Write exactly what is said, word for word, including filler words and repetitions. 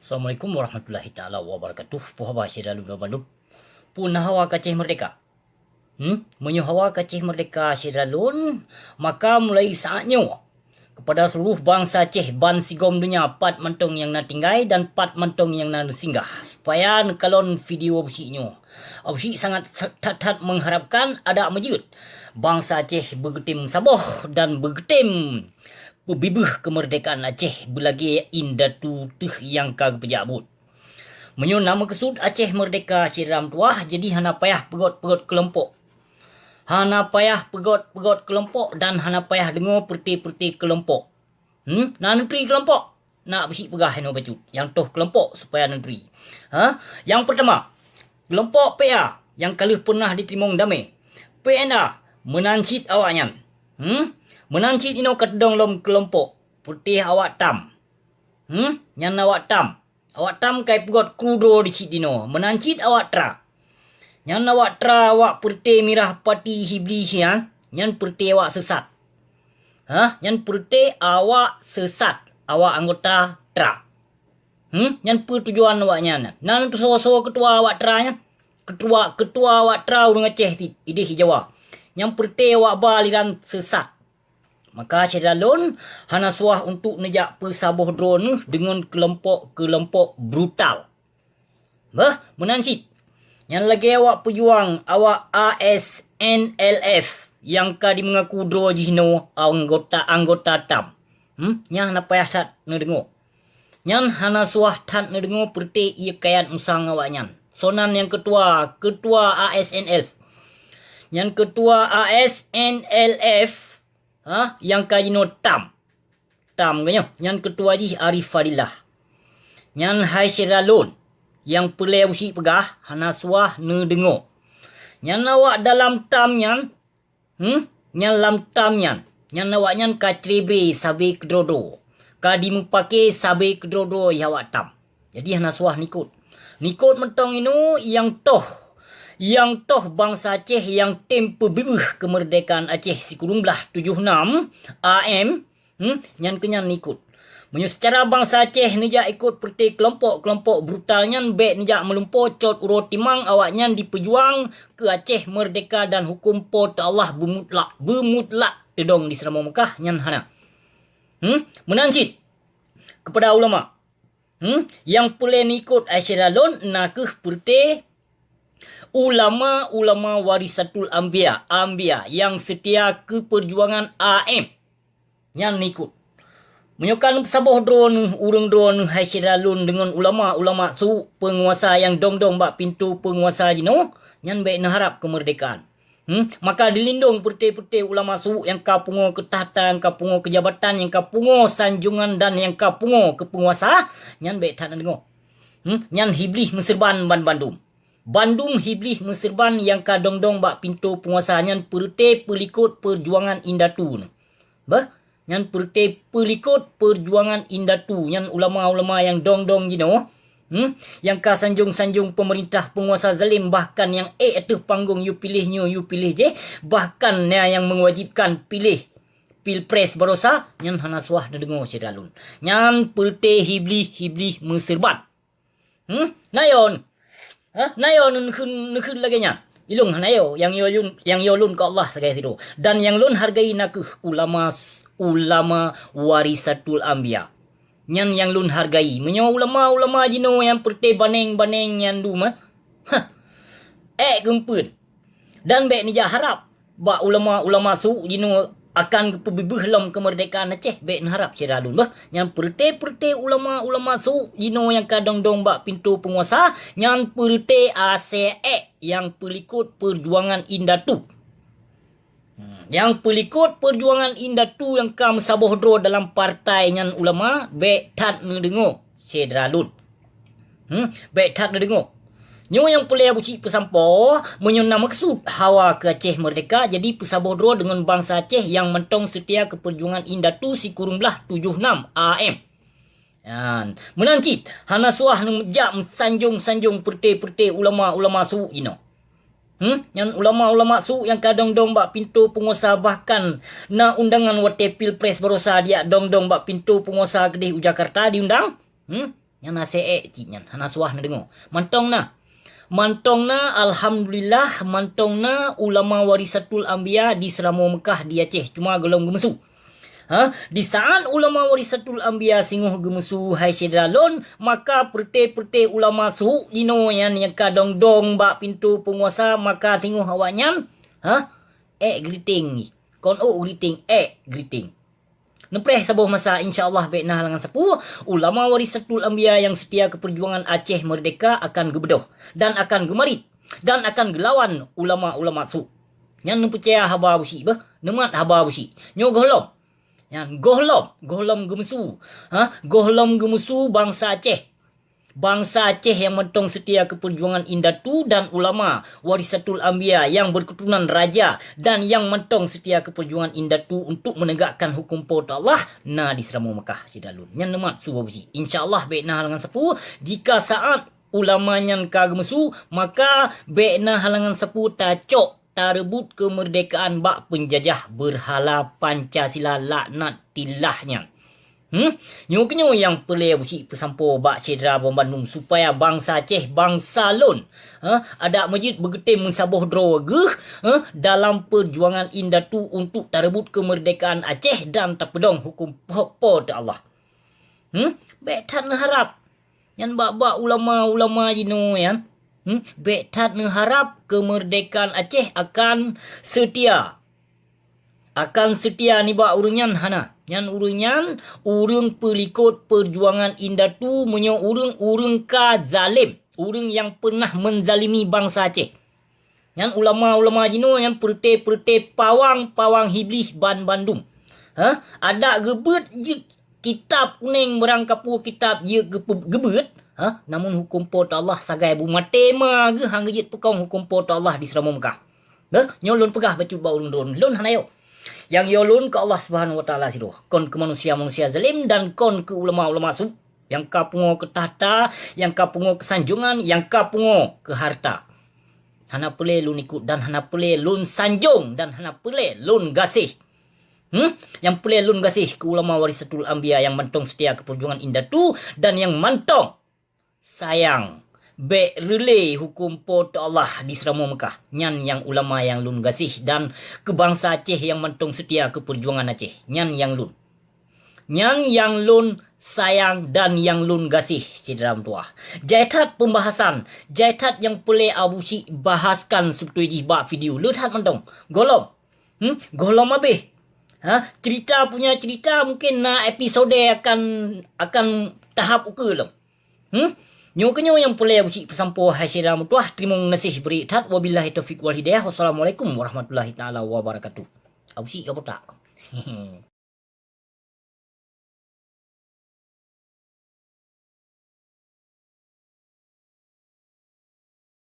Assalamualaikum warahmatullahi taala wabarakatuh. Peue haba syedara lôn bandum? Peue na hawa keu Aceh Merdeka? Hmm? Meunyoe hawa keu Aceh Merdeka syedara lôn, maka mulai saat nyoe, kepada seluruh bansa Aceh ban sigom donya, pat mantong nyang na tinggai dan pat mantong nyang na singgah, supaya neukalon video Abusyik nyoe. Abusyik sangat that-that mengharapkan adak meujeuet bansa Aceh beugeutem saboh dan beugeutem peubibeuh keumeurdekaan Aceh beulagée indatu teuh nyang ka geupeujak buet. Meunyoe na meukeusut Aceh Merdeka syedara meutuwah, jadi hana payah peugöt-peugöt keulompok. Hana payah peugöt-peugöt keulompok dan hana payah deungoe peureuté-peureuté keulompok. Hmm? Na neuturi keulompok? Na Abusyik peugah inoe bacut, nyang toh keulompok supaya neuturi. Ha? Nyang peurtama, keulompok P A nyang ka lheueh peunah jiteurimong damé. P N A, meunan cit awaknyan. Hmm? Meunan cit inoe ka teudong lom keulompok, peureuté awak TAM. Hmm? Nyan awak TAM. Awak TAM ka ipeugöt kru droe di cit dinoe, meunan cit awak TRA. Nyan awak TRA, awak peureuté mirah pati hibli nyan, nyan peureuté awak seusat. Hah? Nyan peureuté awak seusat, awak anggota TRA. Hmm? Nyan peue tujuan awaknyan? Na neutusoe-soe keutua awak TRA nyan? Keutua, keutua awak TRA ureuëng Aceh cit, idéh i Jawa. Nyan peureuté awak ba aliran seusat. Maka syedara lôn, hana suah untuk neujak peusaboh droeneuh deungon keulompok-keulompok brutal. Beuh, meunan cit. Nyan lagée awak peujuang, awak A S N L F nyang ka jimeungaku droe jih nyoe anggota-anggota TAM. Hmm, nyan hana payah that neudeungoe. Nyan hana suah that neudeungoe peureuté ié kayat musang awaknyan. Sonan nyang keutua, keutua A S N L F. Nyan keutua A S N L F, ha, nyang ka jinoe TAM. TAM geuh nyoe, nyan keutua jih Arif Fadillah. Nyan hai syedara lôn, nyang peureulée Abusyik peugah hana suah neudeungoe. Nyan awak dalam TAM nyan, hmm, nyan lam TAM nyan, nyan awaknyan ka cre-bre sabe keudroe-droe, ka jimeupake sabe keudroe-droe nyang awak TAM. Jadi hana suah neuikot. Neuikot mantong inoe nyang toh, nyang toh bansa Aceh nyang tem peubibeuh keumeurdekaan Aceh sikureueng blaih tujoh nam A M, hmm, nyan keuh nyan neuikot. Meunyoe seucara bansa Aceh neujak ikot peureuté keulompok-keulompok brutal nyan, bék neujak meulumpoe cot uroe timang awaknyan jipeujuang keu Aceh meurdeka dan huköm Po teu Allah beumutlak, beumutlak teudong di Seuramoe Meukah nyan hana. Hmm, meunan cit keupada ulama. Hmm, nyang peureulée neuikot syedara lôn nakeuh peureuté ulama-ulama warisatul anbiya, anbiya nyang seutia keu peujuangan A M. Nyan neuikot. Meunyoe ka neupeusaboh droeneuh, ureuëng droeneuh hai syedara lôn deungon ulama-ulama su peunguasa nyang dong-dong bak pintoe peunguasa jinoe, nyan bék neuharab keumeurdekaan. Hmm? Maka dilindong peureuté-peureuté ulama su nyang ka pungoe keu takhta, nyang ka pungoe keu jabatan, nyang ka pungoe sanjongan dan nyang ka pungoe keu peunguasa, nyan bék that neudeungoe. Hmm? Nyan hiblih meuseurban ban bandum. Bandum hiblih meuseurban nyang ka dong-dong bak pintoe peunguasa nyan peureuté peulikot peujuangan indatu nyoe. Beuh, nyan peureuté peulikot peujuangan indatu nyan ulama-ulama nyang dong-dong jinoe. Hmm? Nyang ka sanjong-sanjong peumeurintah peunguasa zalim, bahkan nyang ék ateueh panggong yue piléh nyoe, yue piléh jéh, bahkan na nyang meuwajibkan piléh pilpres barosa, nyan hana suah neudeungoe syedara lôn. Nyan peureuté hiblih-hiblih meuseurban. Hmm? Na yo? Hah? Na yo neukheun, neukheun lagée nyan? Ilôn hana yo, nyang yo lôn, nyang yo lôn keu Allah sagai sidroe. Dan nyang lôn hargai nakeuh ulama, ulama warisatul anbiya. Nyan nyang lôn hargai. Meunyoe ulama-ulama jinoe nyang peureuté baneng-baneng nyan dum, ha? Hah. Ék geumpeuen. Dan bék neujak harab bak ulama-ulama su jinoe akan geupeubibeuh lom keumeurdekaan Aceh, bék neuharab syedara lôn beuh. Nyan peureuté-peureuté ulama-ulama su jinoe nyang ka dong-dong bak pintoe peunguasa, nyan peureuté asée ék nyang peulikot peujuangan indatu. Hmm, nyang peulikot peujuangan indatu nyang ka meusaboh droe dalam partai nyan ulama, bék that neudeungoe syedara lôn. Hmm, bék that neudeungoe. Nyoe nyang peureulée Abusyik peusampoe, meunyoe na meukeusut hawa keu Aceh meurdeka, jadi peusaboh droe deungon bansa Aceh nyang mantong seutia keu peujuangan indatu sikureueng blaih tujoh nam A M. Nyan, meunan cit, hana suah neujak meusanjong-sanjong peureuté-peureuté ulama-ulama su jinoe. Hmm? Nyan ulama-ulama su nyang ka dong-dong bak pintoe peunguasa, bahkan na undangan watée pilpres barosa dijak dong-dong bak pintoe peunguasa keudeh u Jakarta diundang. Hmm? Nyan hase ék cit nyan, hana suah neudeungoe. Mantong na. Mantong na, alhamdulillah, mantong na ulama warisatul anbiya di Seuramoe Meukah di Aceh, cuma gohlom geumeusu. Ha, di saat ulama warisatul anbiya singoh geumeusu, hai syedara lôn, maka peureute-peureute ulama su jinoe nyan nyang ka dong-dong bak pintoe peunguasa, maka singoh awaknyan, ha, ék geuriteng jih. Kon ôk geuriteng, ék geuriteng. Neupreh saboh masa, insya Allah bék na halangan sapeue, ulama warisatul anbiya nyang seutia keu peujuangan Aceh meurdeka akan geubeudôh dan akan geumarit dan akan geulawan ulama-ulama su. Nyan neupeucaya haba Abusyik beuh, neumat haba Abusyik. Nyoe gohlom. Nyan gohlom, gohlom geumeusu. Ha, gohlom geumeusu bansa Aceh. Bansa Aceh nyang mantong seutia keu peujuangan indatu dan ulama warisatul anbiya nyang beuketurunan raja dan nyang mantong seutia keu peujuangan indatu untuk meunegakkan huköm Po teu Allah na di Seuramoe Meukah, syedara lôn. Nyan neumat su Abusyik. Insya Allah bék na halangan sapeue, jika saat ulama nyan ka geumeusu, maka bék na halangan sapeue tacok tareubot keumeurdekaan bak peunjajah beurhala Pancasila laknatillah nyan. Hmm? Nyoe keunyoe nyang peureulée Abusyik peusampoe bak syedara banmandum supaya bansa Aceh, bansa lôn, ha, adak meujeuet beugeutém meusaboh droe geuh, ha, dalam peujuangan indatu untuk tareubot keumeurdekaan Aceh dan tapeudong huköm Po, Po teu Allah. Hmm? Bék that neuharab. Nyan bak-bak ulama-ulama jinoe nyan, hmm, bék that neuharab keumeurdekaan Aceh akan seutia. Akan seutia nibak ureuëng nyan hana. Nyan ureuëng nyan ureuëng peulikot peujuangan indatu meunyoe ureuëng-ureuëng ka zalém, ureuëng nyang peunah meuzalimi bansa Aceh. Nyan ulama-ulama jinoe nyan peureute-peureute pawang-pawang Iblih banmandum. Ha? Adak geubeuet jeuet kitab kunéng meurang kapue kitab jeuet geupeu-, geubeuet, ha? Namun huköm Po teu Allah sagai bu maté ma geuh han geujeuet peukong huköm Po teu Allah di Seuramoe Meukah. Beuh, nyoe lôn peugah bacut bak ureuëng droen, lôn hana yo. Nyang yo lôn keu Allah Subhanahu wa Taala sidroe, kon keu manusia-manusia zalém dan kon keu ulama-ulama su nyang ka pungoe keu takhta, nyang ka pungoe keu sanjongan, nyang ka pungoe keu harta. Hana peureulée lôn ikot dan hana peureulée lôn sanjong dan hana peureulée lôn gaséh. Hmm? Nyang peureulée lôn gaséh keu ulama warisatul anbiya nyang mantong seutia keu peujuangan indatu dan nyang mantong sayang bék reulée huköm Po teu Allah di Seuramoe Meukah. Nyan nyang ulama nyang lôn gaséh dan keu bansa Aceh nyang mantong seutia keu peujuangan Aceh. Nyan nyang lôn. Nyan nyang lôn sayang dan nyang lôn gaséh, syedara meutuwah. Jai that peumbahasan, jai that nyang peureulée Abusyik bahaskan seubeutôi jih bak video. Le that mantong. Gohlom. Hmm? Gohlom habéh. Ha? Cerita punya cerita mungkin na episode akan, akan tahap ukeue lom. Hmm? Nyoe keunyoe nyang peureulée Abusyik peusampoe hai syedara meutuwah. Teurimong gaséh bri that. Wabillahi taufiq wal hidayah. Wassalamualaikum warahmatullahi taala wabarakatuh. Abusyik ka butak.